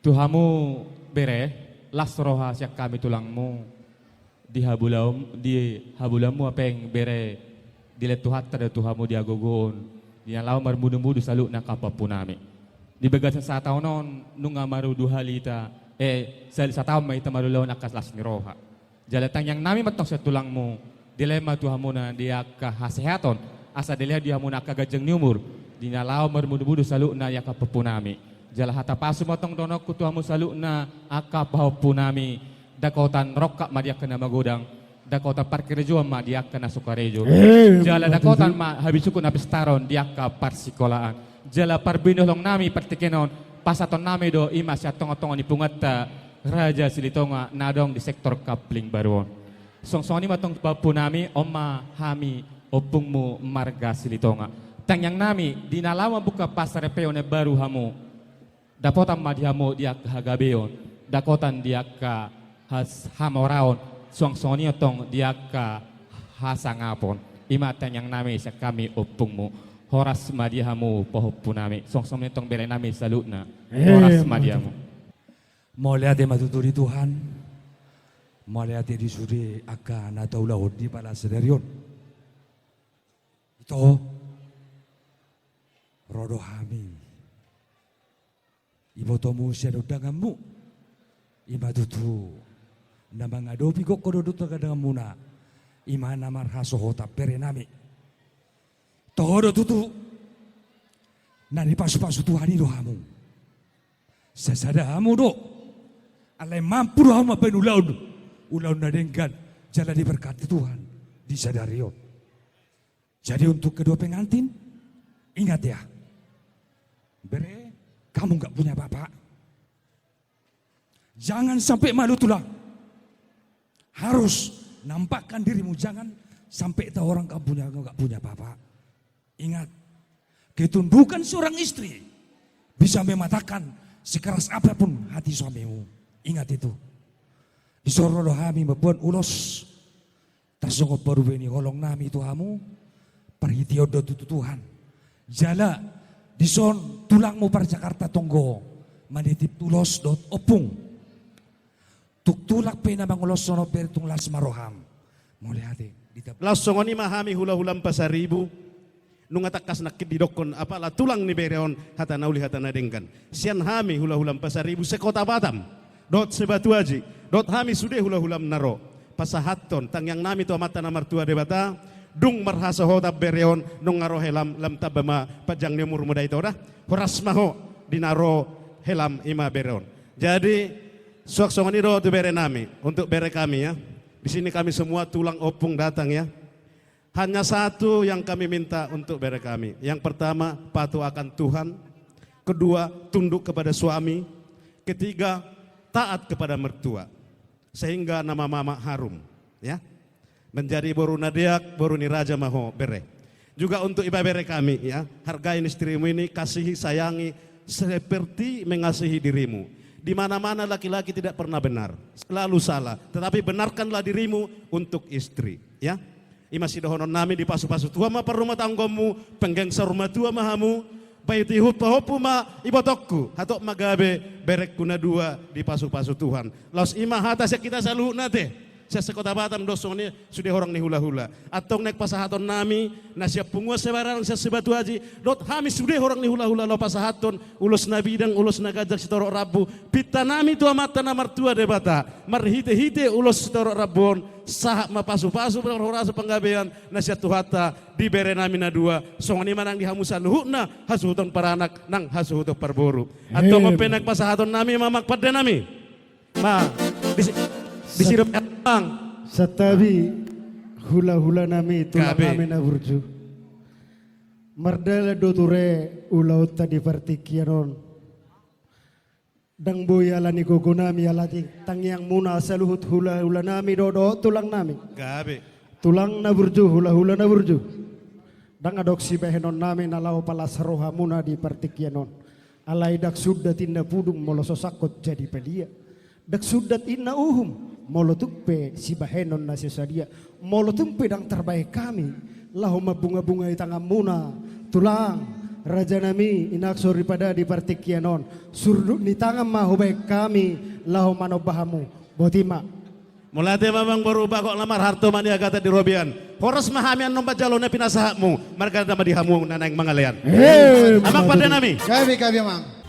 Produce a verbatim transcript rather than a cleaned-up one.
Tu hamu bere, las roha sian hami tulangmu. Di habulaon, di habulaonmu, Apeng, bere, dilehon Tuhanta do tu hamu di hagogoon, di na laho marmudu-mudu saluhutna angka pahompunami. Di bagasan sataon on nunga maruduhali hita, eh, sahali sataon ma hita marulaon angka las ni roha. Jala tangiangnami ma antong sian tulangmu, dilehon ma tu hamuna di angka hasehaton, asa dilehon di hamuna angka ganjang ni umur, di na laho marmudu-mudu saluhutna di angka pahompunami. Jala hata pasu ma antong dohononku tu hamu saluhutna angka pahompunami, dapotan rongkap ma di angka na magodang, dapotan parkarejoan ma di angka na so karejo. Eh, jala dapotan ma habisuhon na pistaron di angka parsikolaan. Jala parbinoanonnami partingkian on, pasahatonnami do i ma sian tonga-tonga ni punguanta Raja Silitonga na adong di sektor Kapling Baru on. Songon-songon i ma antong pahompunami, on ma hami ompungmu marga Silitonga. Tangiangnami, di na laho mambuka pasar P O na baru hamu, dapotan ma di hamu di angka hagabeon, dapotan di angka has-, hamoraon, songon-songon i antong di angka hasangapon. I ma tangiangnami sian hami ompungmu. Horas ma di hamu pahompunami, songon-songon i antong berenami saluhutna. Eh, horas ma di hamu. Mauliate ma tutu di Tuhan. Mauliate di sude angka na taulahon di pala sadari on. Ito, ro do hami. Ibotomu sian undanganmu. I ma tutu na mangadopi gokhon do tu tanganmuna. I ma na marhasohotan berenami. Toho do tutu. Na dipasu-pasu Tuhan i do hamu. Sasada hamu do. Alai mampu do hamu mambahen ulaon. Ulaon na denggan. Jala diberkati Tuhan. Di sadari on. Jadi untuk kedua pengantin, ingat ya, bere, kamu nggak punya bapak. Jangan sampai malu tulang. Harus nampakkan dirimu, jangan sampai tahu orang kamu punya, nggak punya bapak. Ingat, ketundukan seorang istri bisa mematahkan sekeras apapun hati suamimu. Ingat itu. Dison ro do hami mamboan ulos. Tarsongon parubue ni holongnami tu hamu, parhiteon do tutu Tuhan. Jala, dison tulangmu par Jakarta tonggo, manitip ulos dohot ompung. Tung tulang pe na manguloshon on bere, tung las ma roham. Mauliate. Laos songon i ma hami hula-hulam Pasaribu. Nunga tangkas nangkin didokkon apala tulang ni bere on hata na uli, hata na denggan. Sian hami hula-hulam Pasaribu se-Kota Batam dohot se-Batu Aji, dohot hami sude hula-hulam na ro, pasahathon tangiangnami tu Amanta na martua Debata, dung marhasohotan bere on, nunga ro helam, lam tamba ma panjang ni umurmu da ito da. Horas ma ho di na ro helam, i ma bere on. Jadi, suang songon i do tu berenami, untuk bere kami ya. Di sini kami semua tulang ompung datang ya. Hanya satu yang kami minta untuk bere kami. Yang pertama, patuh akan Tuhan. Kedua, tunduk kepada suami. Ketiga, taat kepada mertua. Sehingga nama mama harum, ya. Menjadi boru na deak, boru ni raja ma ho, bere. Juga untuk ibebere kami, ya. Hargai istrimu ini, kasihi, sayangi, seperti mengasihi dirimu. Di mana-mana laki-laki tidak pernah benar, selalu salah. Tetapi benarkanlah dirimu untuk istri, ya. I ma sidohononnami, dipasu-pasu Tuhan ma parrumatanggaonmu, penggeng saur matua ma hamu, bahen ihut pahompu ma ibotongku, hatop ma gabe berengku na dua, dipasu-pasu Tuhan. Laos i ma hata sian hita saluhutna te, sian se-Kota Batam dohot songon i sude horong ni hula-hula. Antong naeng pasahatonnami, na sian punguan Semarang, sian se-Batu Aji, dohot hami sude horong ni hula-hula laho pasahathon ulos na bidang, ulos na ganjang sitorop rambu. Pintanami tu Amanta na martua Debata, marhite-hite ulos sitorop rambu on, sahat ma pasu-pasu, parhorasan, panggabean na sian Tuhanta di berenami na dua. Songon i ma nang di hamu saluhutna, hasuhuton paranak nang hasuhuton parboru. Antong on pe naeng pasahatonnami ma amang pandenami. Ma, di si-, di si-, santabi, hula-hulanami, tulangnami na burju. Mardalan do ture ulaonta di partingkian on. Ndang boi ala ni gogonami, alai tangiangmuna saluhut hula-hulanami do, dohot tulangnami. Gabe. Tulang na burju, hula-hula na burju. Ndang adong sibahenonnami na laho palas rohamuna di partingkian on. Alai ndang sundat inna pudung molo so sangkot jadi palia. Ndang sundat inna uhum molo tung pe sibahenon na so sadia. Molo tung pe ndang tarbahen hami laho mambunga-bungai tanganmuna, tulang, Rajanami, inang soripada di partingkian on, surduk ni tangan ma hubaen hami laho manomba hamu. Boti ma. Mauliate ma amang boru, bagot na marharto ma niagatan di robean. Horas ma hami annon manjalo na pinasahatmu, marga na ma di hamu na naeng mangalean. Amang pandenami. Gabe, gabe amang.